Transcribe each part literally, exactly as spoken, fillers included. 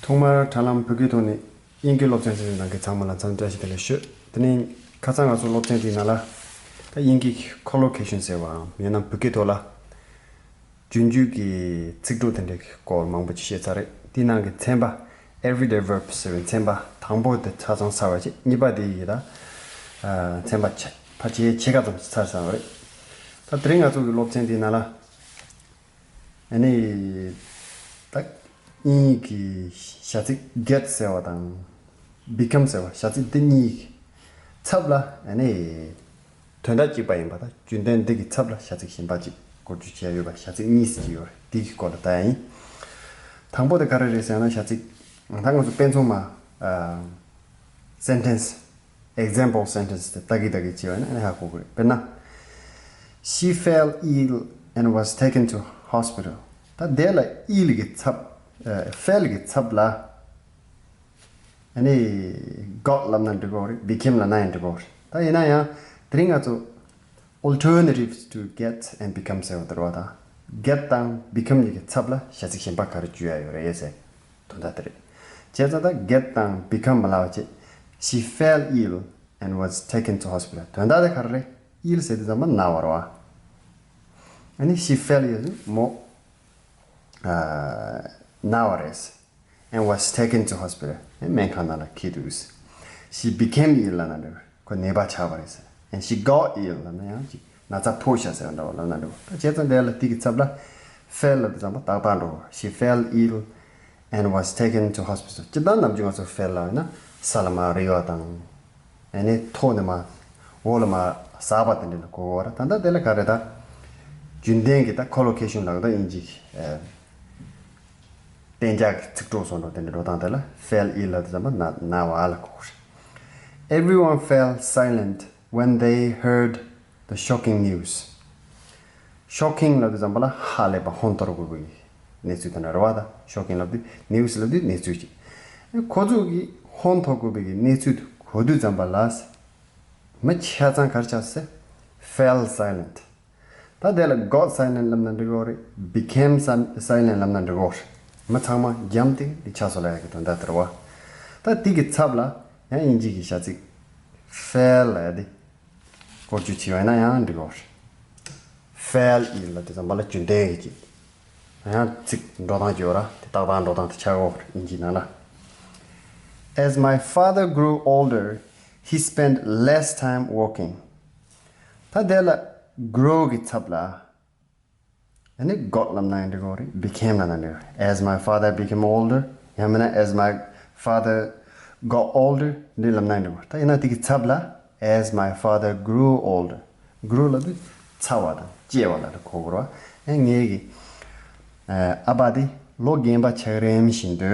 ཐོག་མར་དྲ་ལམ་བོད་སྐད་ཐོག་ནས་དབྱིན་སྐད་སློབ་ཚན་གཟིགས་མཁན་གྱི་ཚང་མ་ལ་འཚམས་འདྲི་བཀྲ་ཤིས་བདེ་ལེགས་ཞུ། དེ་ནས་ཁ་སང་ང་ཚོ་སློབ་ཚན་དེའི་ནང་ལ་ད་དབྱིན་སྐད་ཀྱི་collocation ཟེར་བའམ་ཡང་ན་བོད་སྐད་ཐོག་ལ་རྒྱུན་སྤྱོད་ཀྱི་ཚིག་གྲོགས་དེ་འདྲའི་སྐོར་མང་པོ་ཅིག་བཤད་ཚར་རེད། དེའི་ནང་གི་ཚན་པ་everyday verb ཟེར་བའི་ཚན་པ་དང་པོ་དེ་ཆ་ཚང་ཚར་བ་བྱས། གཉིས་པ་དེ་ཡི་ད་ཚན་པ་ཕལ་ཆེར་ཕྱེད་ཀ་ཙམ་ཞིག་ཚར་ཚར་བ་རེད། ད་དེ་རིང་ང་ཚོ་གི་སློབ་ཚན་དེའི་ནང་ལ། ཨ་ནི། ད་དབྱིན་ཡིག་གི་བྱ་ཚིག་get ཟེར་བ་དང་become ཟེར་བ། བྱ་ཚིག་འདི་གཉིས་ཀྱི་ཚབ་ལ་ཨ་ནི། དོན་དག་གཅིག་པ་ཡིན་པ་དང་རྒྱུན་ལྡན་འདི་གི་ཚབ་ལ་བྱ་ཚིག་གཞན་པ་གཅིག་བཀོལ་སྤྱོད་བྱས་ཡོད་པ། བྱ་ཚིག་གཉིས་ཟེར་གྱི་ཡོད་རེད། འདི་གི་སྐོར་ལ་ལྟ་ཡ་ཡིན། དང་པོ་དེ་ག་རེ་རེད་ཟེར་ན། བྱ་ཚིག་ད་ང་ཚོ་དཔེ་མཚོན་མ་sentence example sentence དེ་ལྟ་གི་ལྟ་གི་བྱས་པ་ཡིན་ན་ཨ་ནི་ཧ་གོ་གི་རེད། དཔེར་ན། She fell ill and was taken to hospital. ད་དེ་ལ་ill གི་ཚབ། ཨ། fell གི་ཚབ་ལ་ཨ་ནི་got ལབ་ན་འགྲིག་གི་རེད། became ལབ་ན་ཡང་འགྲིག་གི་རེད། ད་ཡིན་ན་ཡང་དེ་རིང་ང་ཚོ་alternatives to get and become ཟེར་བ་དེ་རེད་པ། ད་get དང་become གཉིས་ཀྱི་ཚབ་ལ་བྱ་ཚིག་གཞན་པ་ག་རེ་བཅོས་ཡ་ཡོད་རེད་ཟེར། དོན་དག་དེ་རེད། བྱས་ཙང་ད་get དང་become མ་ལབ་པ་བྱས། She fell ill and was taken to hospital. དོན་དག་དེ་ག་རེ་རེད། ill ཟེར་དུས་ཙམ་པ་ན་བ་རེད་པ། ཨ་ནི་she fell ill མོ་ཨ་ན་བ་རེད། and was taken to hospital. ཨ་ནི་སྨན་ཁང་ནང་ལ་འཁྱེར་འདུག She became ill ལབ་ན་འགྲིག་ཁོ་ནད་པ་ཆགས་པ་རེད་ཟེར། And she got ill ལབ་ན་ཡང་ཅིག་ན་ཚ་ཕོག་ཤག་ཟེར་བ་འདྲ་བ་ལབ་ན་འགྲིག་ད་བྱས་ཙང་དེ་ལ་དེ་གི་ཚབ་ལ་fell ལབ་དུས་ཙམ་པ་ཏག་ཏག་འགྲོ། She fell ill and was taken to hospital. སྤྱིར་བཏང་ནམ་རྒྱུན་ང་ཚོ་fell ལབ་ཡིན་ན་ས་ལ་མར་རིལ་བ་དང་། ཨ་ནི་ཐོག་ནས་མར་འོག་ལ་མར་ཟགས་པ་དེ་འདྲ་ལ་གོ་གི་རེད། ད་ལྟ་དེ་ལ་ག་རེ་ད། རྒྱུན་ལྡན་གྱི་ད་collocation ལབ་ད་དབྱིན་ཇི་གི་ཨ་གཏན་འཇགས་ཀྱི་ཚིག་གྲོགས་བཟོ་འདྲ་དེ་འདྲ་འགྲོ་སྟངས་དེ་ལ་fell ill ལབ་དུས་ཙམ་པ་ན་ན་བ་ལ་གོ་གི་རེད། Everyone fell silent when they heard the shocking news. Shocking ལབ་དུས་ཙམ་པ་ལ་ཧ་ལས་པ་ཧོན་འཐོར་དགོས་པའི་གནས་ཚུལ་དེ་འདྲ་རེད་པ། ད་shocking ལབ་དུས་news ལབ་དུས་གནས་ཚུལ་ཅིག་ཁོ་ཚོ་གིས་ཧོན་འཐོར་དགོས་པའི་གནས་ཚུལ་དེ་གོ་དུས་ཙམ་པ་ལ་མི་ཆ་ཚང་ག་རེ་ཆགས་སོང་ཟེར། fell silent. ད་དེ་ལ་got silent ལབ་ན་འགྲིག་གི་རེད། became sil- silent ལབ་ན་འགྲིག་གི་རེད། མི་ཚང་མ་འཇམ་ཐིང་ཐིང་ཆགས་སོང་ལབ་ཡ་གི་དོན་དག་དེ་རེད་པ། ད་དེ་གི་ཚབ་ལ་ཡང་དབྱིན་ཇི་གི་བྱ་ཚིག fell ལབ་ཡ་དེ་བཀོལ་སྤྱོད་བྱས་པ་ཡིན་ན་ཡང་འགྲིག་གི་རེད། fell ill ལབ་དུས་ཙམ་པ་ལ་རྒྱུན་ལྡན་གྱི་ཅིག་ཡང་ཚིག་འགྲོ་སྟངས་ཅིག་ཡོད་རེད། དེ་ཏག་ཏག་འགྲོ་སྟངས་དེ་ཆགས་ཀྱི་ཡོད་རེད། དབྱིན་ཇིའི་ནང་ལ། As my father grew older, he spent less time working. ད་དེ་ལ་grew གི་ཚབ་ལ་ཨ་ནི་got ལབ་ན་ཡང་འགྲིག་གི་རེད། became ལབ་ན་འགྲིག་གི་རེད། As my father became older ཡང་མིན་ན་as my father got older འདི་ལབ་ན་ཡང་འགྲིག་གི་རེད། ད་ཡིན་ན་དེ་གི་ཚབ་ལ་as my father grew older. grew ལབ་དུས་ཚ་བ་དང་སྐྱེ་བ་ལ་གོ་གི་རེད་པ། ཨ་ངའི་གི་ཨ་ཨ་ཕ་དེ་ལོ་རྒན་པ་ཆགས་རིམ་བཞིན་དུ།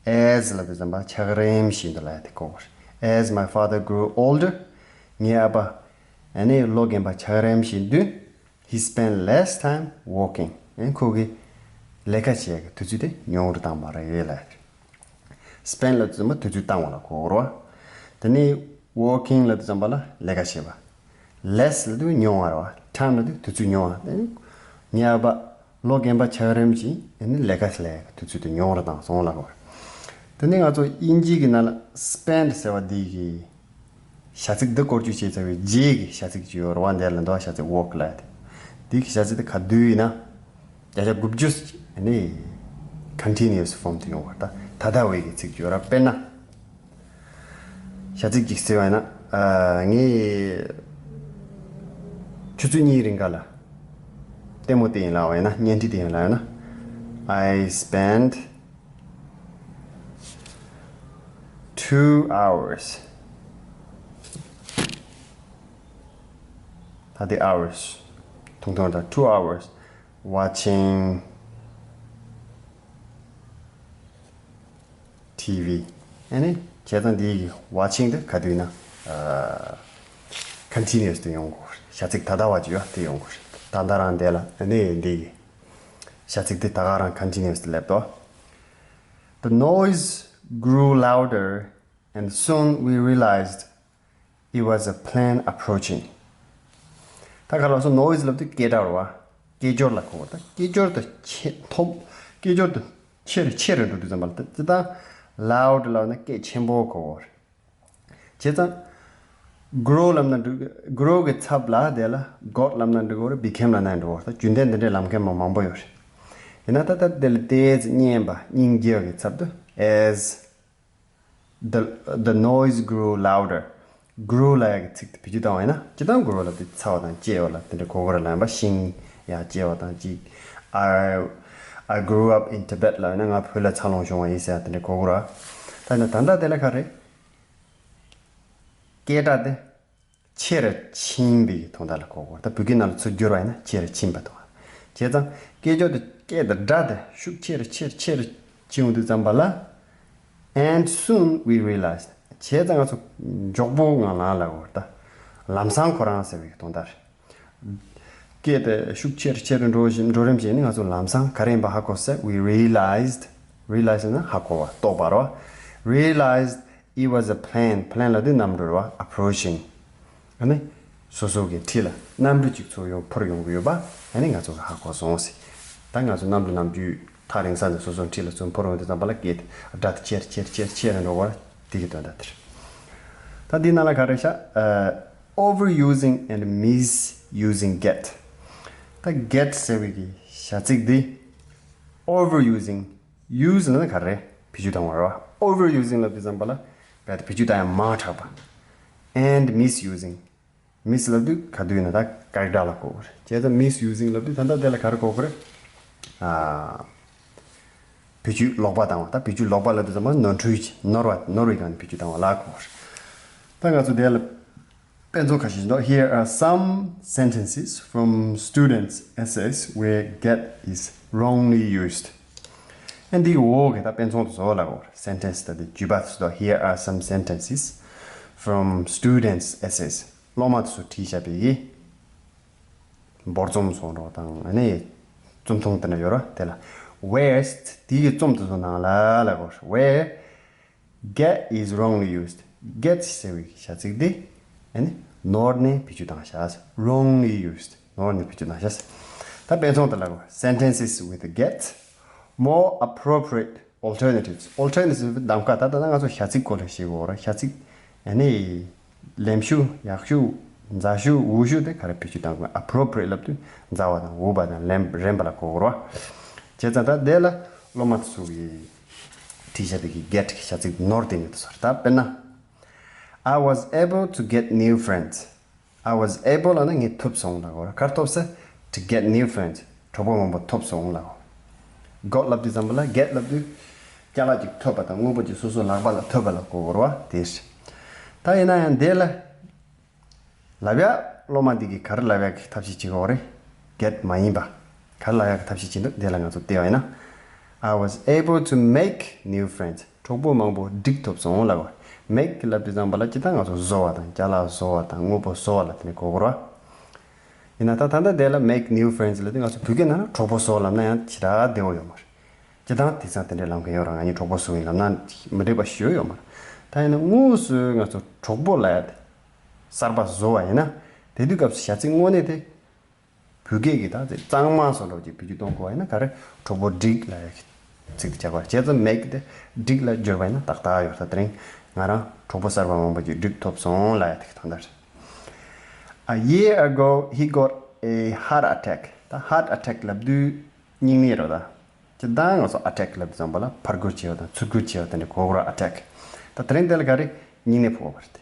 as ལབ་དུས་ཙམ་པ་ཆགས་རིམ་བཞིན་དུ་ལབ་ཡ་དེ་གོ་གི་རེད། As my father grew older ངའི་ཨ་ཕ་ཨ་ནི་ལོ་རྒན་པ་ཆགས་རིམ་བཞིན་དུ། He spent less time working. ཨེ་ཁོ་གིས་ལས་ཀ་བྱེད་ཡག་གི་དུས་ཚོད་དེ་ཉུང་རུ་བཏང་བ་རེད་ལབ་ཡ་རེད། spend ལབ་དུས་ཙམ་པ་དུས་ཚོད་བཏང་བ་ལ་གོ་གི་རེད་པ། དེ་ནས་working ལབ་དུས་ཙམ་པ་ལ་ལས་ཀ་བྱེད་པ། less ལབ་དུས་ཉུང་བ་རེད་པ། time ལབ་དུས་དུས་ཚོད་ཉུང་བ། དེ་ནས་ངའི་ཨ་ཕ་ལོ་རྒན་པ་ཆགས་རིམ་བཞིན་ཨ་ནི་ལས་ཀ་ལས་ཡག་གི་དུས་ཚོད་དེ་ཉུང་རུ་བཏང་སོང་ལབ་ཀྱི་ཡོད་རེད། དེ་ནས་ང་ཚོ་དབྱིན་ཇི་གི་ནང་ལ་spend ཟེར་བ་འདི་གི་བྱ་ཚིག་འདི་བཀོལ་སྤྱོད་བྱས་ཚར་བའི་རྗེས་ཀྱི་བྱ་ཚིག་ཅིག་ཡོད་རེད་པ། འདི་ལ་འདུག་བྱ་ཚིག་work ལབ་ཡ་དེ། འདི་གི་བྱ་ཚིག་དེ་ག་དུས་ཡིན་ན་བརྒྱ་ཆ་དགུ་བཅུ་ནི་continuous form དུ་ཡོང་བ། ད་ད་ལྟ་བའི་གི་ཚིག་ཅིག་ཡོད་རེད་པ། དཔེར་ན་བྱ་ཚིག་ཅིག་ཟེར་བ་ཡིན་ན། ཨ་ངས་ཆུ་ཚོད་གཉིས་རིང་ག་ལ་ལྟད་མོ་བལྟས་ཡིན་ལབ་པ་ཡིན་ན། བརྙན་འཕྲིན་བལྟས་ཡིན་ལབ་ཡིན་ན། I spent two hours. ད་དེ་hours ཐུང་ཐུང་རེད། two hours watching T V. ཨ་ནི་བྱས་ཙང་འདི་གི་watching དེ་ག་དུས་ན་ཨ་continuous དུ་ཡོང་དགོས། བྱ་ཚིག་ད་ལྟ་བ་ཅིག་ཡོད་དེ་ཡོང་དགོས། ད་ལྟ་རང་འདས་ལ་ཨ་ནི་འདི་གི་བྱ་ཚིག་དེ་ད་ག་རང་continuous དུ་སླེབས་དོ། The noise grew louder and soon we realized it was a plane approaching. ད་ག་ལ་སོ་noise ལབ་དུས་སྐད་གྲགས་རེད་པ། སྐད་ཅོར་ལ་གོ་བ། ད་སྐད་ཅོར་དེ་ཆེ་མཐོ། སྐད་ཅོར་དེ་ ཆེ་རུ་ཆེ་རུ་འགྲོ་དུས་ཙམ་པ་ལ་ད་ལྟ་loud ལབ་ན་སྐད་ཆེན་པོ་གོ་བ་རེད། བྱས་ཙང་grow ལབ་ན་འགྲིག grow གི་ཚབ་ལ་དེ་ལ་got ལབ་ན་འགྲིག་གོ་རེད། became ལབ་ན་འགྲིག་གོ་རེད། ད་རྒྱུན་ལྡན་འདི་འདྲའི་ལམ་ཁ་མང་མང་པོ་ཡོད་རེད། ཡིན་ན་ད་ལྟ་དེ་ལ་ཏོག་ཙམ་སྙན་པ་སྙིང་རྗེ་བའི་ཚབ་ཏུ་as the the noise grew louder. grow ལབ་ཡག་གི་ཚིག་དེ་བེད་སྤྱོད་བཏང་བ་ཡིན་ན་སྤྱིར་བཏང་grow ལབ་དུས་ཚ་བ་དང་སྐྱེ་བ་ལ་དེ་འདྲ་གོ་གོ་ར་ལབ་ཡིན་པ། ཤིང་ཡར་སྐྱེ་བ་དང་གཅིག I I grew up in Tibet ལབ་ཡིན་ན་ང་བོད་ལ་འཚར་ལོངས་བྱུང་བ་ཡིན་ཟེར་ཡག་དེ་འདྲ་གོ་གོ་ར། ད་ཡིན་ན་ད་ལྟ་དེ་ལ་ག་རེ། སྐད་གྲགས་དེ་ཆེ་རུ་ཕྱིན་པའི་དོན་དག་ལ་གོ་གོ་ར། ད་བོད་སྐད་ནང་ལ་ཚུར་བསྒྱུར་བ་ཡིན་ན་ཆེ་རུ་ཕྱིན་པ་དང་། བྱས་ཙང་སྐད་ཅོར་དེ་སྐད་དེ་སྒྲ་དེ་ཤུགས་ཆེ་རུ་ཆེ་རུ་ཆེ་རུ་ཕྱིན་འོང་དུས་ཙམ་པ་ལ། And soon we realized. བྱས་ཙང་ང་ཚོ་མགྱོགས་པོ་ངང་ལ་ལབ་དགོས་རེད། ད་ལམ་སང་ཁོ་རང་ཟེར་བའི་དོན་དག་རེད། སྐད་དེ་ཤུགས་ཆེ་རུ་ཆེ་རུ་འགྲོ་བཞིན་འགྲོ་རིམ་བྱས་ནས་ང་ཚོ་ལམ་སང་ག་རེ་ཡིན་པ་ཧ་གོ་ཟེར། We realized. realized ན་ཧ་གོ་བ་རྟོགས་པ་རེད་བ། realized it was a plane. plane ལབ་དུས་གནམ་གྲུ་རེད་བ། approaching. ཨ་ནི་སོ་སོ་གི་འཁྲིས་ལ་གནམ་གྲུ་གཅིག་ཚུར་ཡོང་འཕུར་ཡོང་གི་ཡོད་པ་ཨ་ནི་ང་ཚོ་གི་ཧ་གོ་སོང་ཟེར། ད་ང་ཚོ་གནམ་གྲུ་ནམ་རྒྱུན་ཐག་རིང་ས་ནས་སོ་སོ་འཁྲིས་ལ་ཚུར་འཕུར་ཡོང་དུས་ཙམ་པ་ལ་སྐད་དེ་སྒྲ་དེ་ཆེར་ཆེར་ཆེར་ཆེར་འགྲོ་བ་དེ་གི་དོན་དག་དེ་རེད། ད་འདི་ནང་ལ་ག་རེ་ཤག་ཨ། overusing and misusing get. ད་get ཟེར་བའི་གི་བྱ་ཚིག་འདི་overusing. use ལབ་ན་ག་རེ་བེད་སྤྱོད་བཏང་བ་རེད་བ། overusing ལབ་དུས་ཙམ་པ་ལ་རྦད་དེ་བེད་སྤྱོད་བཏང་ཡ་མང་དྲགས་པ། and misusing. mis ལབ་དུས་ག་དུས་ཡིན་ན་ད་ཀ་རིག་ཊར་ལ་གོ་གི་རེད། བྱས་ཙང་misusing ལབ་དུས་ད་ལྟ་དེ་ལ་ག་རེ་གོ་གི་རེད། ཨ། བེད་སྤྱོད་ལོག་པ་བཏང་བ། ད་བེད་སྤྱོད་ལོག་པ་ལབ་དུས་ཙམ་པ་ནོར་འཁྲུལ་གྱི་ནོར་བ་ནོར་བའི་སྒང་ནས་བེད་སྤྱོད་བཏང་བ་ལ་གོ་གི་རེད། ད་ང་ཚོ་དེ་ལ་དཔེ་མཚོན་ཁ་ཤས་ཤིག་འདུག Here are some sentences from students' essays where get is wrongly used. ཨ་འདིའི་འོག་གི་ད་དཔེ་མཚོན་དེ་ཚོ་ལ་གོ་སེན་ཊེན་སི་ད་དེ་བརྗོད་པ་དེ་ཚོ་འདུག Here are some sentences from students' essays. སློབ་མ་དེ་ཚོ་བྲིས་བཞག་པའི་གི་འབོར་རྩོམ་སོགས་འགྲོ་དང་ཨ་ནི་རྩོམ་ཐུང་དེ་འདྲ་ཡོད་ར། དེ་ལ་where དེའི་གི་རྩོམ་དེ་ཚོ་ནང་ལ་ལ་གོ་where get is wrongly used. get ཟེར་བའི་བྱ་ཚིག་འདི་ཨ་ནི་ནོར་ནས་བེད་སྤྱོད་བཏང་ཤག wrongly used. ནོར་ནས་བེད་སྤྱོད་བཏང་ཤག་ད་དཔེ་མཚོན་དུ་ལ་གོ sentences with get more appropriate alternatives. alternative གདམ་ག་ད་ལྟ་ང་ཚོ་བྱ་ཚིག་སྐོར་ལ་ཤེས་དགོས་ར། བྱ་ཚིག་ཨ་ནི་ལེགས་ཤོས་ཡག་ཤོས་མཛེས་ཤོས་འུད་ཤོས་དེ་ག་རེ་བེད་སྤྱོད་བཏང་དགོས། appropriate ལབ་དུས་མཛེས་པ་དང་འུད་པ་དང་ལེན་རན་པ་ལ་གོ་དགོས་ར། བྱས་ཙང་ད་དེ་ལ་སློབ་མ་དེ་ཚོ་གིས་བྲིས་བཞག་པའི་གི་get གི་བྱ་ཚིག་ནོར་དེ་ནི་དེ་ཚོ་རེད། ད་དཔེར་ན། I was able to get new friends. I was able ལབ་ན་ངས་ཐུབ་སོང་ལབ་དགོས་ར། ག་རེ་ཐུབ་ཟེར། to get new friends. གྲོགས་པོ་མང་པོ་ཐུབ་སོང་ལབ་དགོས། got ལབ་དུས་ཙམ་པ་ལ་get ལབ་དུས་ཅ་ལག་ཅིག་ཐོབ་པ་དང་དངོས་པོ་ཅིག་སོ་སོ་ལག་པ་ལ་ཐོབ་པ་ལ་གོ་དགོས་ར་བ། དེ་རེད། ད་ཡིན་ན་ཡང་འདི་ལ་ལབ་ཡག་སློབ་མ་འདི་གིས་ག་རེ་ལབ་ཡག་གི་ཐབས་ཤེས་བྱེད་དགོས་རེད། get མ་ཡིན་པ། ག་རེ་ལབ་ཡག་གི་ཐབས་ཤེས་བྱེད་འདུག་འདི་ལ་ང་ཚོ་བལྟས་པ་ཡིན་ན། I was able to make new friends. གྲོགས་པོ་མང་པོ་སྒྲིག་ཐུབ་སོང་ལབ་དགོས། make ལབ་དུས་ཙམ་པ་ལ་ཇི་ལྟར་ང་ཚོ་བཟོ་བ་དང་ཅ་ལག་བཟོ་བ་དང་དངོས་པོ་བཟོ་བ་ལ་དེ་ནས་གོ་དགོས་ར། ཡིན་ན་ད་ད་ལྟ་འདི་ལ་make new friends ལབ་དུས་ང་ཚོ་བོད་སྐད་ནང་ན་གྲོགས་པོ་བཟོ་ལབ་ན་ཡང་ཇི་ལྟར་བདེ་བོ་ཡོད་མ་རེད། སྤྱིར་བཏང་དེང་སང་དེ་འདྲའི་ལམ་ཁ་ཡོད་ར། ང་གཉིས་གྲོགས་པོ་བཟོ་ཡིན་ལབ་ན་མི་འགྲིག་པ་ཞིག་ཡོད་མ་རེད། ད་ཡིན་ན་དངོས་སུ་ང་ཚོ་གྲོགས་པོ་ལབ་ཡ་དེ་གསར་པ་བཟོ་བ་ཡིན་ན་དེ་དུས་སྐབས་སུ་བྱ་ཚིག་དངོས་གནས་དེ་བོད་སྐད་ཀྱི་ད་ཚིག་གཙང་མ་བཟོ་འདྲ་ཅིག་བེད་སྤྱོད་གཏོང་དགོས་པ་ཡིན་ན་ག་རེ་གྲོགས་པོ་སྒྲིག་ལབ་ཡ་ཚིག་དེ་བྱ་དགོས། བྱས་ཙང་make དེ་སྒྲིག་ལ་བསྒྱུར་བ་ཡིན་ན་ཏག་ཏག་ཡོད། ད་དེ་རིང་ང་རང་གྲོགས་པོ་གསར་པ་མང་པོ་ཅིག་སྒྲིག་ཐུབ་སོང་ལབ་ཡ་དེ་གི་དོན་དག་རེད། A year ago, he got a heart attack. ད་heart attack ལབ་དུས་སྙིང་ནད་རེད་ད། སྤྱིར་བཏང་ང་ཚོ་attack ལབ་དུས་ཙམ་པ་ལ་ཕར་རྒོལ་བྱས་པ་དང་ཚུར་རྒོལ་བྱས་པ་དེ་འདྲ་གོ་དགོས་ར། attack. ད་དེ་རིང་དེ་ལ་ག་རེ་སྙིང་ནད་ཕོག་པ་རེད།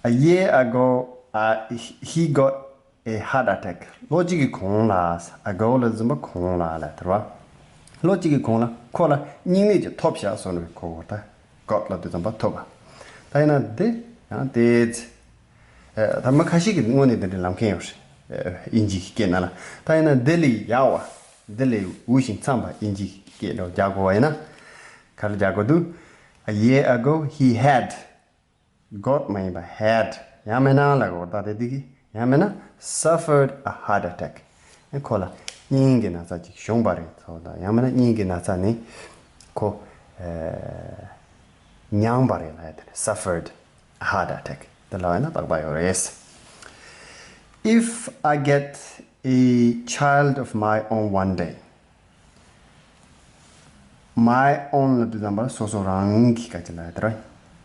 A year ago, uh, he got a heart attack. ལོ་གཅིག་གི་གོང་ལ། ago ལབ་དུས་ཙམ་པ་གོང་ལ་ལབ་དེ་རེད་བ། ལོ་གཅིག་གི་གོང་ལ་ཁོ་ལ་སྙིང་ནད་ཅིག་ཐོབ་ཤག་བཟོ་འདྲ་གོ་དགོས་ར། ད་got ལབ་དུས་ཙམ་པ་ཐོབ་པ། ད་ཡིན་ན་འདི་ཡང་དེ་ཚེ། ཨ། ད་མི་ཁ་ཤས་ཀྱིས་དངོས་གནས་དེ་འདྲའི་ལབ་མཁན་ཡོད་རེད། ཨ། དབྱིན་ཇིའི་སྐད་ནང་ལ། ད་ཡིན་ན་འདི་ལས་ཡག་པ། འདི་ལས་འུད་ཤིང་འཚམ་པ་དབྱིན་ཇིའི་སྐད་ལ་རྒྱག་དགོས་པ་ཡིན་ན། ག་རེ་རྒྱག་དགོས་འདུག A year ago, he had, got མ་ཡིན་པ་had ཡང་མིན་ན་ལབ་དགོས། ད་དེ་དེ་གི་ཡང་མིན་ན་suffered a heart attack. ཨེ། ཁོ་ལ་སྙིང་གི་ན་ཚ་ཅིག་བྱུང་བ་རེད་ཚོ། ད་ཡང་མིན་ན་སྙིང་གི་ན་ཚ་ནི་ཁོ། ཨེ། མྱངས་པ་རེད་ལབ་ཡ་དེ་རེད། suffered a heart attack དེ་ལབ་ཡ་ན་ཏག་ཏག་ཡོད་རེད། If I get a child of my own one day. my own ལབ་དུས་ཙམ་པ་ལ་སོ་སོ་རང་གི་སྐད་ཆ་ལབ་ཡ་དེ་རེད།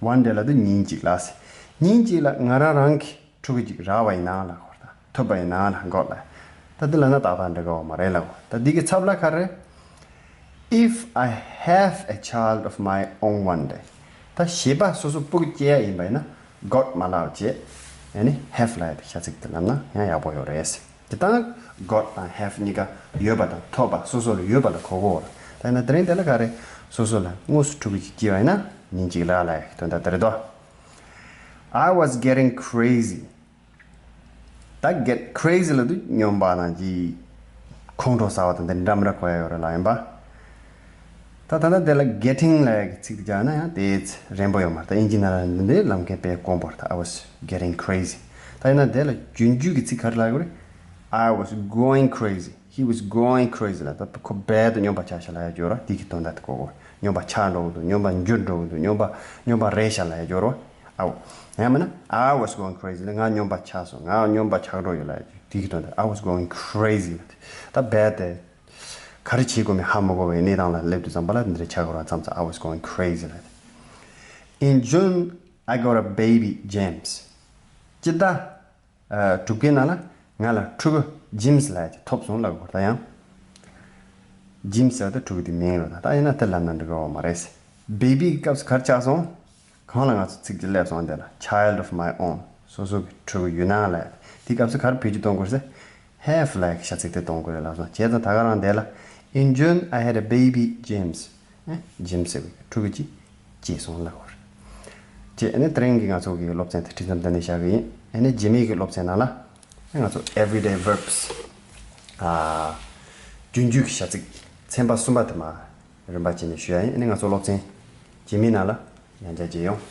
One day ལབ་དུས་ཉིན་གཅིག་ལ་ཟེར། ཉིན་གཅིག་ལ་ང་རང་རང་གི་ཕྲུ་གུ་གཅིག་རག་པ་ཡིན་ན་ལབ་དགོས་རེད། ད་ཐོབ་པ་ཡིན་ན་ལབ་དགོས་ལབ། ད་འདི་ལབ་ན་ཏག་ཏག་འགྲིག་གི་ཡོད་མ་རེད་ལབ་དགོས། ད་འདི་གི་ཚབ་ལ་ག་རེ། If I have a child of my own one day. ད་བྱིས་པ་སོ་སོ་སྤུ་གུ་སྐྱེ་ཡ་ཡིན་པ་ཡིན་ན་got མ་ལབ་བྱས། ཨ་ནི་have ལབ་ཡ་དེ་བྱ་ཚིག་དེ་ལབ་ན་ཡང་ཡག་པོ་ཡོད་རེད། དེ་དང་got དང་have གཉིས་ཀ་ཡོད་པ་དང་ཐོབ་པ་སོ་སོ་ལ་ཡོད་པ་ལ་གོ་གོ་རེད། ད་ཡིན་ན་དེ་རིང་དེ་ལ་ག་རེ། སོ་སོ་ལ་དངོས་སུ་ཕྲུ་གུ་ཅིག་སྐྱེས་པ་ཡིན་ན་ཉིན་གཅིག་ལ་ལབ་ཡ་གི་དོན་དག་དེ་རེད་དོ། I was getting crazy. ད་get crazy ལབ་དུས་སྨྱོན་པ་དང་ཅིག་ཁོང་ཁྲོ་ཟ་བ་དང་དེ་འདྲ་མི་འདྲ་གོ་ཡ་ཡོད་རེད་ལབ་ཡིན་པ། ད་ད་ལྟ་དེ་ལ་getting ལབ་ཡ་གི་ཚིག་དེ་སྦྱར་ན་ཡང་དེ་རན་པོ་ཡོད་མ་རེད། ད་དབྱིན་ཇི་ནང་ལ་འདི་འདྲའི་ལམ་ཁ་དཔེ་དཀོན་པོ་རེད། ད་I was getting crazy. ད་ཡིན་ན་དེ་ལ་རྒྱུན་མཐུད་ཀྱི་ཚིག་ག་རེ་ལབ་ཡོད་རེད། I was going crazy. He was going crazy ལབ། ད་ཁོ་རྦད་དེ་སྨྱོན་པ་ཆགས་ཤག་ལབ་ཡ་ཡོད་རེད། དེ་གི་དོན་དག་དེ་གོ་གོ། སྨྱོན་པ་ཆགས་འགྲོ་གི་འདུག་སྨྱོན་པ་འགྱུར་འགྲོ་གི་འདུག་སྨྱོན་པ་སྨྱོན་པ་རེད་ཤག་ལབ་ཡ་ཡོད་རེད། ཨའོ། ཡང་མིན་ན། I was going crazy ལ་ང་སྨྱོན་པ་ཆགས་སོང་། ང་སྨྱོན་པ་ཆགས་འགྲོ་ཡོད་ལབ་ཡ་དེ་གི་དོན་དག I was going crazy ལབ། ད་རྦད་དེ་ག་རེ་བྱེད་དགོས་མིན་ཧ་མ་གོ་བའི་གནས་སྟངས་ལ་སླེབས་དུས་ཙམ་པ་ལ་འདི་འདྲ་ཆགས་ཀྱི་རེད། མཚམས་མཚམས་I was going crazy ལབ། In June, I got a baby, James. སྤྱི་ཟླ་ཨ་དྲུག་པའི་ནང་ལ་ང་ལ་ཕྲུ་གུ་James ལབ་ཡ་ཅིག་ཐོབ་སོང་ལབ་དགོས། ད་ཡང་James ཟེར་བ་དེ་ཕྲུ་གུ་དེའི་མིང་རེད། ད་ད་ཡིན་ན་དེ་ལབ་ན་འགྲིག་གི་ཡོད་མ་རེད། Baby གི་སྐབས་སུ་ག་རེ་ཆགས་སོང་། གང་ལ་ང་ཚོ་ཚིག་ཅིག་སླེབས་སོང་། དེ་ལ་child of my own སོ་སོ་གི་ཕྲུ་གུ་ཡོད་ན་ལབ་ཡ། དེའི་སྐབས་སུ་ག་རེ་བེད་སྤྱོད་གཏོང་དགོས་ཟེར། have ལབ་ཡ་གི་བྱ་ཚིག་དེ་གཏོང་དགོས་རེད་ལབ་སོང་། བྱས་ཙང་ད་ག་རང་དེ་ལ། In June, I had a baby, James. ཨེ། James ཟེར་བའི་ཕྲུ་གུ་ཅིག་སྐྱེས་སོང་ལབ་དགོས་རེད། བྱས་ཨ་ནི་དེ་རིང་གི་ང་ཚོ་གི་སློབ་ཚན་དེ་འདི་ཙམ་དེ་ནས་བཞག་གི་ཡིན། ཨ་ནི་རྗེས་མའི་གི་སློབ་ཚན་ནང་ལ་ཨ་ང་ཚོ་everyday verbs ཨ་རྒྱུན་མཐུད་ཀྱི་བྱ་ཚིག་ཚན་པ་གསུམ་པ་དེ་མར་རིམ་པ་བྱས་ནས་ཞུ་ཡ་ཡིན། ཨ་ནི་ང་ཚོ་སློབ་ཚན་རྗེས་མའི་ནང་ལ་ཡང་བསྐྱར་མཇལ་ཡོང་།